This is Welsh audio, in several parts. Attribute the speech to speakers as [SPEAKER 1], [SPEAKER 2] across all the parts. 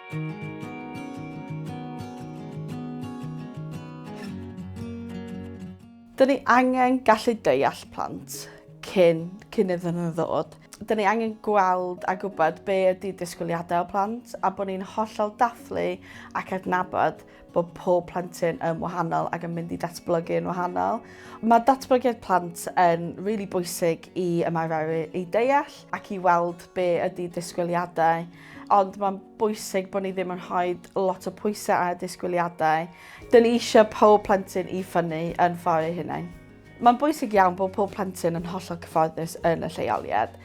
[SPEAKER 1] Dyn ni angen gallu deall plant cyn, cyn iddyn nhw ddod. Dyn ni angen gweld a gwybod be ydy disgwyliadau o plant a bod ni'n hollol dathlu ac adnabod bod pob plentyn yn wahanol ac yn mynd i datblygu yn wahanol. Mae datblygiad plant yn really bwysig i ymarferwyr i deall ac i weld be ydy disgwyliadau, ond mae'n bwysig bod ni ddim yn rhoi lot o pwysau ar y disgwyliadau. Dyn ni eisiau pob plentyn i ffynnu yn ffordd eu hunain. Mae'n bwysig iawn bod pob plentyn yn hollol cyfforddus yn y lleoliad.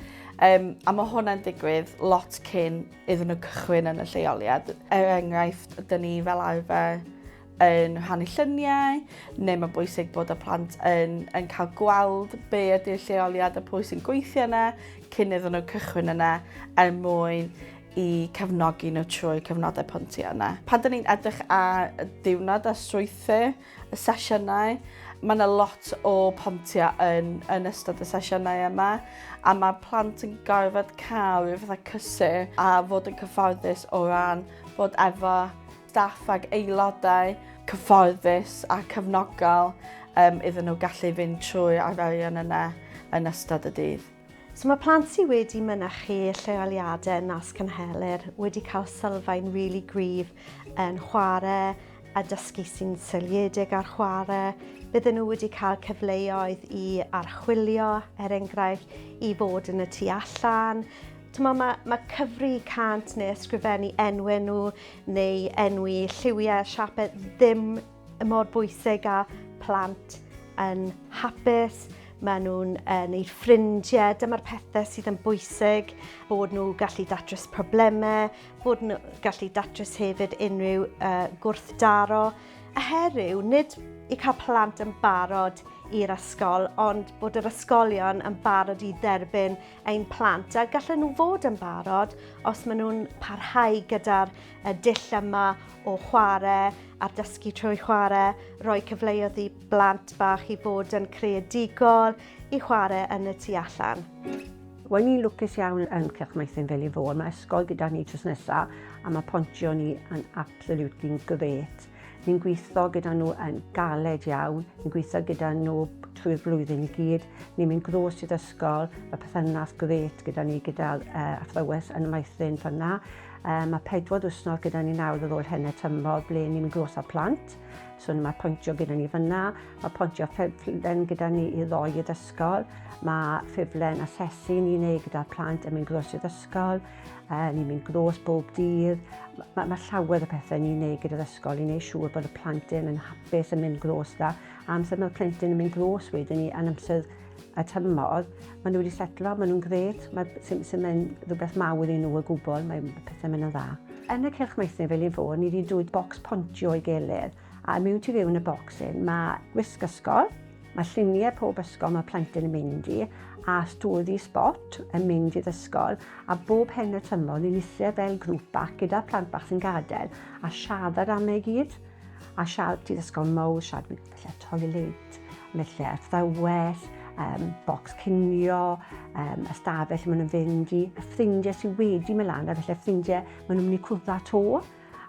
[SPEAKER 1] Um, a mae hwnna'n digwydd lot cyn iddyn nhw cychwyn yn y lleoliad. Er enghraifft, dyn ni fel arfer yn rhannu lluniau, neu mae'n bwysig bod y plant yn, yn cael gweld be ydy'r lleoliad a pwy sy'n gweithio yna cyn iddyn nhw cychwyn yna er mwyn i cefnogi nhw trwy cyfnodau pontio yna. Pan dyn ni'n edrych ar y diwrnod a strwythur y sesiynau, mae yna lot o pontio yn, yn ystod y sesiynau yma a mae plant yn gorfod cael rhyw fath o cysur a fod yn cyfforddus o ran bod efo staff ac aelodau cyfforddus a cefnogol um, iddyn nhw gallu fynd trwy'r arferion yna yn ystod y dydd.
[SPEAKER 2] So mae plant sydd wedi mynychu lleoliadau nas cynhelir wedi cael sylfaen rili really gryf yn chwarae a dysgu sy'n seiliedig ar chwarae. Bydden nhw wedi cael cyfleoedd i archwilio, er enghraifft, i fod yn y tu allan. Mae, mae, mae cyfri cant neu ysgrifennu enwau nhw neu enwi lliwiau, siapau ddim mor bwysig â plant yn hapus, maen nhw'n uh, neud ffrindiau, dyma'r pethau sydd yn bwysig, bod nhw gallu datrys problemau, bod nhw gallu datrys hefyd unrhyw uh, gwrthdaro. A heddiw, nid i cael plant yn barod i'r ysgol, ond bod yr ysgolion yn barod i dderbyn ein plant. A gallen nhw fod yn barod os maen nhw'n parhau gyda'r dull yma o chwarae a'r dysgu trwy chwarae, rhoi cyfleoedd i blant bach i fod yn creadigol, i chwarae yn y tu allan.
[SPEAKER 3] Wel, ni'n lwcus iawn yn Cylch Meithrin Felin Fôn. Mae ysgol gyda ni drws nesaf a mae pontio ni yn absolutely grêt. Ni'n gweithio gyda nhw yn galed iawn, ni'n gweithio gyda nhw trwy'r flwyddyn i gyd, ni'n mynd gros i'r ysgol, mae perthynas grêt gyda ni gyda'r uh, athrawes yn y maethrin fyna. Uh, mae pedwar wythnos gyda ni nawr ar ôl henne tymor ble ni'n mynd gros â plant. So mae pontio gyda ni fyna, mae pontio ffurflen gyda ni i roi i'r ysgol, mae ffurflen asesu ni'n ei gyda'r plant yn mynd gros i'r ysgol. Uh, ni'n mynd gros bob dydd. Mae, mae llawer o pethau ni'n neud gyda'r ysgol i wneud siŵr bod y plentyn yn hapus yn mynd gros da. A amser mae'r plentyn yn mynd gros wedyn ni yn amser y tymor, maen nhw wedi setlo, maen nhw'n gret, mae sy'n sy mynd rhywbeth mawr i nhw o gwbl, mae pethau'n mynd yn dda. Yn y cylch maethau fel i fod, ni wedi dwyd bocs pontio i gilydd, a mewn tu fewn y bocs hyn mae gwisg ysgol, Mae lluniau pob ysgol mae plentyn yn mynd i a stori spot yn mynd i'r ysgol a bob hen y tymor ni'n eistedd fel grŵp bach gyda plant bach sy'n gadael a siarad am ei gyd a siarad i'r ysgol mawr, siarad felly toilet, felly athrawes, um, bocs cinio, um, ystafell maen nhw'n fynd i, y ffrindiau sydd wedi mynd lan a felly ffrindiau maen nhw'n mynd i cwrdd â to.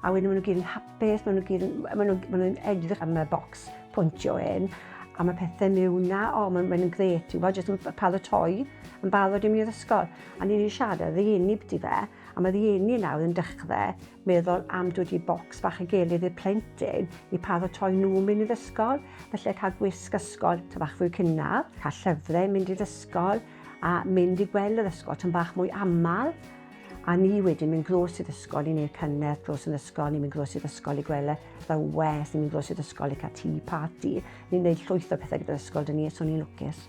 [SPEAKER 3] A wedyn maen nhw gyd yn hapus, maen nhw gyd yn, maen nhw, maen nhw'n edrych am y bocs pwyntio hyn, a mae pethau mewn na, o, mae'n mae gret, ti'n gwybod, jyst yn paratoi, yn barod i mynd i'r ysgol. A ni wedi siarad â rieni byti fe, a mae rieni nawr yn dechrau meddwl am dod i bocs bach y gilydd i'r plentyn i paratoi nhw mynd i'r ysgol. Felly cael gwisg ysgol ta bach fwy cynnar, cael llyfrau mynd i'r ysgol, a mynd i gweld yr ysgol tan bach mwy aml. A ni wedyn mynd glos i'r ysgol i wneud cynnes, glos yn ysgol, ni'n mynd glos i'r ysgol i gweld y wes, ni'n mynd glos i'r ysgol i cael tea party. Ni'n gwneud llwyth o pethau gyda'r ysgol dyn ni, so ni'n lwcus.